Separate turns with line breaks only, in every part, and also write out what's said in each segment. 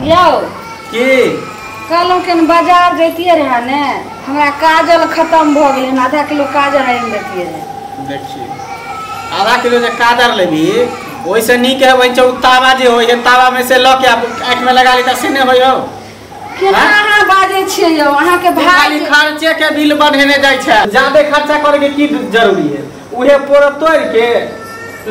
यौ
की
कहलहुँ के बाजार जैतियै रहे ने, हमरा काजल खत्म भऽ गेलै हन, आधा किलो काजल आनि देतियै रहे।
देखिए आधा किलो जे काजर लेबी ओहिसँ नीक है वही चौ तावा जे होइ है, तावा में से लऽ के आँखि में लगा ली तऽ से नहि होइ हौ।
केना अहाँ बाजै छियै यौ? अहाँके
तू खाली
भाय
खर्चे के बिल बढ़ेने जाइ छै, ज्यादे खर्चा करे के की जरूरी है? उहे पोर तोड़ के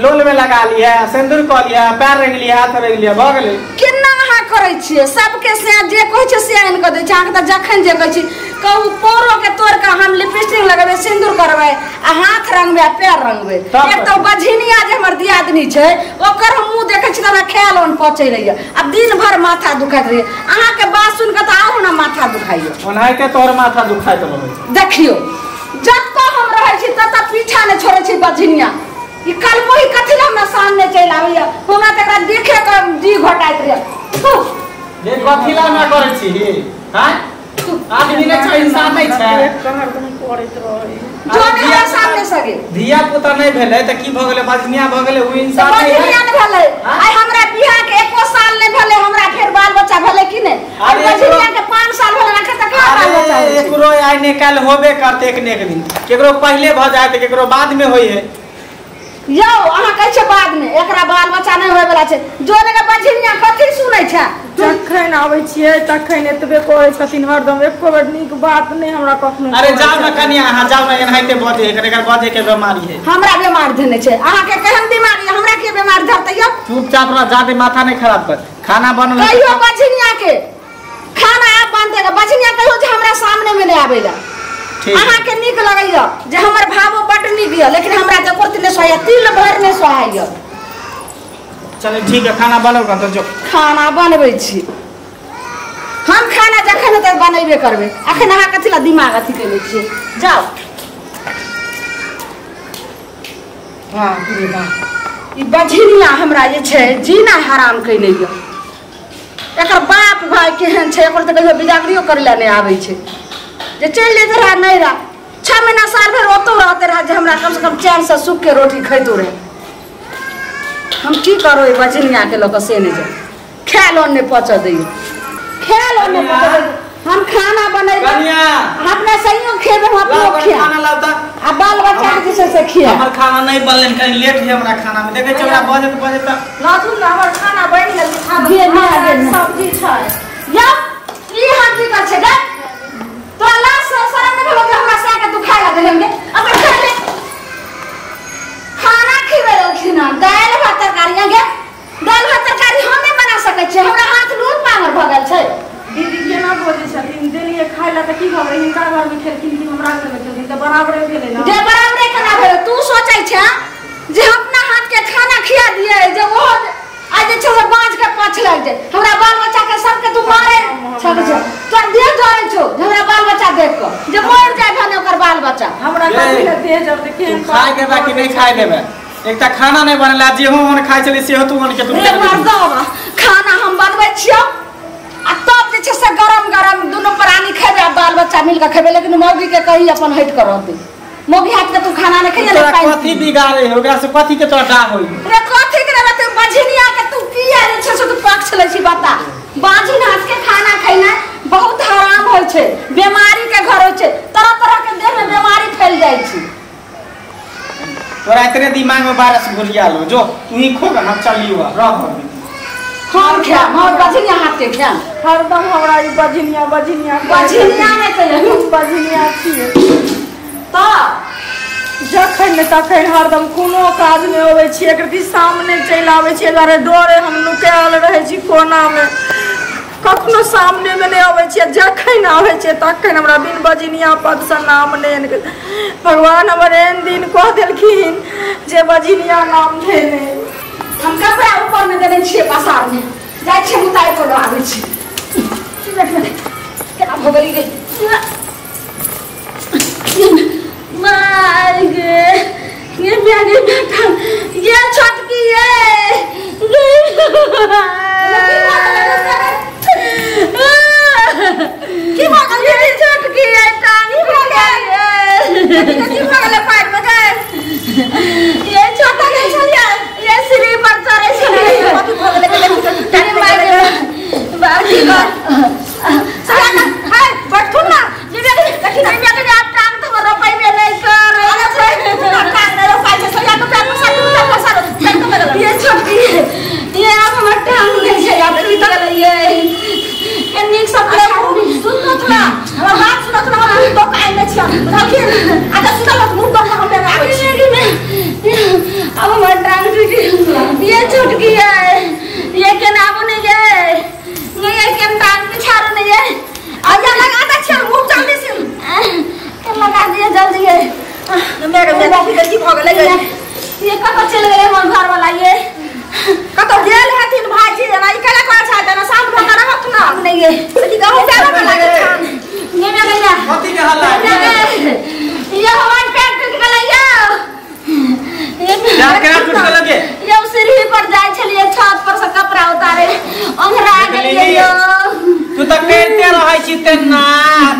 लोल में लगा लिया, सिंदूर कऽ लिया, पैर रंग लिया, हाथ रंग लिया, भऽ गेलै।
केना अहाँ करै छियै? सबके से जे कहै छै से आनि कऽ दै छै। अहाँके तऽ जखन जे कहै छी कहू पोरो के तोड़ कऽ हम लिपस्टिक लगेबै, सिंदूर करबै आ हाथ रंगबै आ पैर रंगबै।
तब
एक तऽ बझिनिया जे हमर दियादनी छै ओकर हम मुँह देखै छी तऽ हमरा खायल ओन पचै रहैया आ दिन भरि माथा दुखाइत रहैया। अहाँके बात सुनि कऽ तऽ आरो ने माथा दुखाइया।
ओनाहिते तोहर माथा दुखाइत रहै छै।
देखियौ जतऽ हम रहै छी ततऽ पीछा नहि छोड़ै छी बझिनिया। ई कलमोही कथी लए हमरा सामने चलि आबैया? हमरा तऽ एकरा देखे कऽ जी घोटाइत रहैया। थू।
जे कथी लए हमरा करै छी? आँय? आदमी नहि छै, इंसान नहि छै।
हरदम करैत रहै।
जो नहि हमरा सामने सगे।
धिया पुता नहि भेलै तऽ की भऽ गेलै? बजनिया भऽ गेलै, ओ
तऽ
इंसान नहि है।
बझिनिया नहि भेलै। आइ हमरा बियाह के एको साल नहि भेलै, हमरा फेर बाल बच्चा भेलै कि नहि?
अरे
आइ बझिनिया के 5 साल भेलै, एखन तक कहाँ बाल बच्चा
अरे
होइ छै?
एकरो आइ ने काल्हि होबे करतै, एक ने एक दिन। केकरो पहिले भऽ जाय तऽ केकरो बाद में होइ है।
यौ अहाँ कहै छियै बाद में, एकरा बाल बच्चा नहि होय वाला छै। जो जगह बझिनिया कथी सुनै छै?
जखन आबै छियै तखन एतबे करै छथिन हरदम, एको बेर नीक बात नहि हमरा कखनो
अरे
कहै
जाउ ने
छथिन।
कनिया, अहाँ जाउ ने, एनाहिते बजै है, एकर बजै के बीमारी है।
हमरा बीमार धेने छै। अहाँके केहन बीमारी? हमरा के बीमार धरतै यौ?
चुपचाप रह, जादे माथा नहि खराब कर। खाना बनल है।
कहियो बझिनिया के खाना आब बनतै, बझिनिया कहियो जे हमरा सामने में नहि आबै लए।
ठीक।
अहाँके नीक लगैया जे हमर भावो बड्ड नीक यऽ, लेकिन हमरा तऽ एको नहि सोहाइया, तिल भरि नहि सोहाइया।
चल ठीक है, खाना बनाउ तऽ जो।
खाना बनबै छी हम, खाना जखन हेतै बनेबे करबै। अखन अहाँ कथी लए दिमाग अथी केने छियै? जाउ। बाप रे बाप, ई बझिनिया हमरा जे छै जीना हराम केने यऽ। एकर बाप भाय केहन छै, एकर तऽ कहियो बिदागरियो करै लए नहि आबै छै। जे चलि जेतै रहए नहि रह, 6 महीना साल भरि ओतौ रहते रहे जे हमरा कमसँ कम चैनसँ सुख के रोटी खैतो रहे। हम की करू ई बझिनिया के लऽ कऽ से नहि जाय। खायल नहि पचऽ दैया, खायल नहि पचऽ दैया। हम खाना बनेबै,
कनिया
अपना सहियो खेबै, हम अपनो
लाउ कनि
खायब।
खाना लाउ तऽ।
आ बाल बच्चा के जे छै से खियाब।
हमर खाना नहि बनलै, कनि लेट है हमरा खाना में। देखै छियै हमरा बजत बजत तऽ।
लाथुन ने, हमर खाना बनि गेल, खाना
गे, नहि, गे, नहि।
सब्जी छै।
यौ ई हाथ की कर छै गे? तोरा लाज शरम नहि भेलौ जे हमरा सह के तू खाय लए देलहन गे? अपन खा ले। खाना खिबै लेलखिन हन, दालि भात तरकारी गे। दालि भात तरकारी हम नहि बना सकै छियै, हमरा हाथ नून पांगर भऽ गेल छै।
दीदी केना बजै छथिन? देलियै खाय लए तऽ की भऽ गेलै? हिनका घरमे खेलखिन कि हमरा घरमे खेलखिन तऽ बराबरे भेलै ने।
जे बराबरे केना भेलै? तू सोचै छै जे हम अपना हाथ के खाना खिया दियै जे ओहो आइ जे छै से बाँझ के पाछ लागि जाय। हमरा बाल बच्चा के सबके तू मारे छक छै, तोरा देह जरै छौ जे हमरा बाल बच्चा देख कऽ जे मरि जाय भने ओकर बाल बच्चा।
हमरा
ये,
कथी लए देह जरतै? केहन
तू खाय देबे कि नहि खाय देबे? एकटा खाना नहि बनल, जेहो मन खाइ छलै सेहो तू मन के तू
रे मर्दवा, खाना हम बनबै छियौ आ तब जे छै से गरम गरम दुनू प्राणी खेबै आ बाल बच्चा मिल कऽ खेबै। लेकिन मौगी के कही अपन हटि कऽ रहतै। मौगी हाथ के तू खाना नहि खइहे,
तोरा
पानि
कथी
पी।
बिगाड़े है ओकरा से? कथी के तोरा डाह होई?
रे कथी के रे? तू बझिनिया के तू किया जे छै से तू पक्ष लै छी बता? बाझिन हाथ के खाना खैनाइ बहुत हराम होइ छै, बीमारी के घर होइ छै, तरह तरह के देह में बीमारी फैल जाइ छै।
तोरा इतने दिमाग में बारस घुरिया लो, जो तू ही खो हम चलियो रह।
हम खायब, हम बझिनिया हाथ के खायब।
हरदम हमरा ई बझिनिया बझिनिया कहै छथिन।
बझिनिया नहि कहियौ।
बझिनिया छियै
तऽ
जखन ने तखन हरदम कोनो काज नहि अबै छियै, एकर सामने चलि आबै छियै, दुआरे डरे हम नुकायल रहै छी कोनामे, कखनो सामनेमे नहि अबै छियै। जखन आबै छियै तखन हमरा बिन बझिनिया पदसँ नाम नहि आनि। भगवान हमर एहन दिन कऽ देलखिन जे बझिनिया नाम धेने।
हम कपड़ा ऊपर में देने छियै पसारने, जाइ छियै उतारि कऽ लऽ आबै छी। केना भऽ गेली गे? माय गे, ये मेरे बेटा, ये छोटकी ये
की भऽ गेल?
ये छोटकी ये टांग भऽ गेल।
की भऽ गेलै पैर में गे?
ये छोटा के छलियै, ये सीढ़ी पर चढ़ै छलियै।
कथी भऽ गेलै?
अरे माय गे, बाप सरिया हाय बैठू ना देखी ना के आप टांग तो रोपाई में नहीं कर अरे टांग नहीं रोपाई छै सरिया के पैर पसार पैर पसार पैर तो लगल ये छोटकी ये आप हमर टांग नहीं छै आप टूट गेलै ये ये नीक सब
सुन ना हमर बात सुन ना हम मुंह दो के आइल छी बुझलखिन आ त सुतल मुंह दो हम लेने आबै छी
अब हमर टांग टूट ये छोटकी है ये केना नहीं ये ये केन टांग पिछाड़ नहीं है
अच्छा लगा दे छी मुंह जल्दी से
के लगा दिए जल्दी है
मेरे में गलती भ गेलै
ये कत चल गेलै हमर घर वाला ये
कत गेल हथिन भाईजी ना ई केना करै छै जना शांत भ के रहत ना
नहीं ये
की कहू पैर में लागल छन
ये में गया
कथी के हल्ला
ये हमर पैर टूट गेलै यो ये
यार केना टूट गेलै
ये सीढ़ी पर जाय छलिए छत पर से कपड़ा उतारे ओंघरा गेलिए यो
तू त कहते रहै छी तेना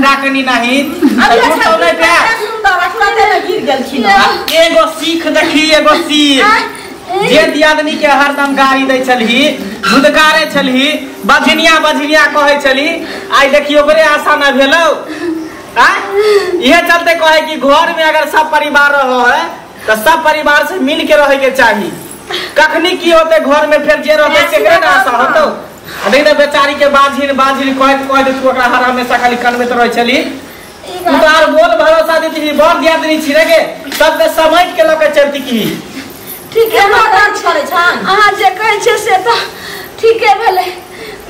डाकनी नहीं
अभी अच्छा नहीं पे सुंदर रखला ते गिर गेलखिन
एगो सीख देखी एगो सीख जे दियादनी के हरदम गाली दै छलही धुदकारे छलही बझनिया बझनिया कहै छलही आइ देखियो ओकरे आशा न भेलौ आ इहे चलते कहे कि घर में अगर सब परिवार रहो है तो सब परिवार से मिल के रहे के चाही कखनी की होते घर में फिर जे रहते सेकरे न आशा होतौ आ देख न बेचारी के बाझिन बाझिन कहैत कहैत तू ओकरा हर हमेशा खाली कनबैत रहै छली तू तो आर बोल भरोसा देती बड़ दियादनी छी रे के सबके समेट के लके चलती की
ठीक है अहाँ जे कहै छियै से तऽ ठीके भेलै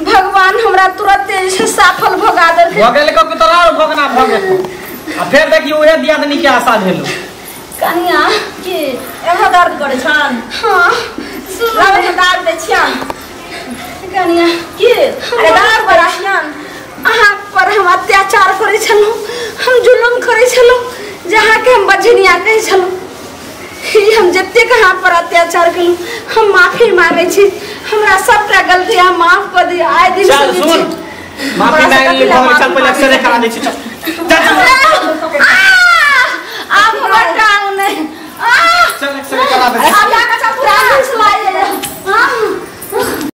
भगवान हमरा तुरंत जे छै सफल भोगा देलकै
भऽ गेल कि तोरा और भोगना भऽ गेल आ फेर देखियो उहे दियादनी के आशा भेलो
कनिया
की एहो दर्द करै छन
हां सुन
लाबै दर्द दै छियन
कनिया
की अरे दर्द करै छियन
अहाँ पर हम अत्याचार करै छलहुँ हम जुलुम करै छलहुँ जहाँके हम बझनिया कहै छलहुँ हम जतेक अहाँ पर अत्याचार केलहुँ हम माफी मांगै छी हमरा सबटा गलती अहाँ माफ कऽ दिअ आइ दिन
चल सुन माफी मांगि ली भऽ चल पहिले एक्सरे करा दै छी चल
आब हमर टांग नहि
चल एक्सरे करा दै छी